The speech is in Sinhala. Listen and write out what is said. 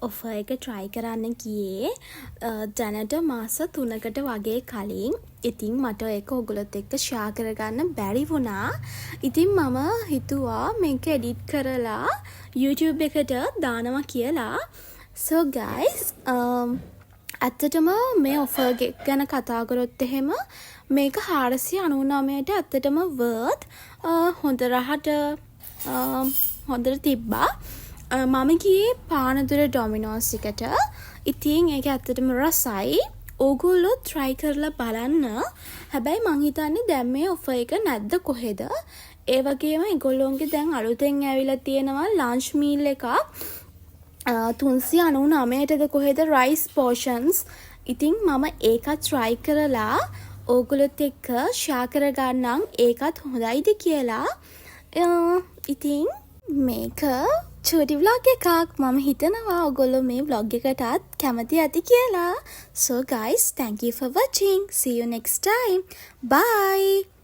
ඔෆර් එක ට්‍රයි කරන්න ගියේ දැනට මාස 3කට වගේ කලින්. ඉතින් මට ඒක ඔයගොල්ලොත් එක්ක ෂෙයා කරගන්න බැරි වුණා. ඉතින් මම හිතුවා මේක එඩිට් කරලා YouTube එකට දානවා කියලා. සෝ ගයිස්, ඇත්තටම මේ ඔෆර් එක ගැන කතා කරොත් එහෙම මේක 499ට ඇත්තටම වර්ත්. හොඳ රහට හොඳට තිබ්බා. මම ගියේ පානදුර ඩොමිනෝස් එකට. ඉතින් ඒක ඇත්තටම රසයි. ඕගොල්ලොත් ට්‍රයි කරලා බලන්න. හැබැයි මං හිතන්නේ දැන් මේ ඔෆර් එක නැද්ද කොහෙද. ඒ වගේම ඒගොල්ලොන්ගේ දැන් අලුතෙන් ඇවිල්ලා තියෙනවා ලන්ච් මීල් එකක් 399ටද කොහෙද, රයිස් පෝෂන්ස්. ඉතින් මම ඒකත් ට්‍රයි කරලා ඕගොල්ලොත් එක්ක ෂෙයා කරගන්නම් ඒකත් හොඳයිද කියලා. ඉතින් මේක චූටි ව්ලොග් එකක්. මම හිතනවා ඔයගොල්ලෝ මේ ව්ලොග් එකටත් කැමති ඇති කියලා. So guys, thank you for watching. See you next time. Bye.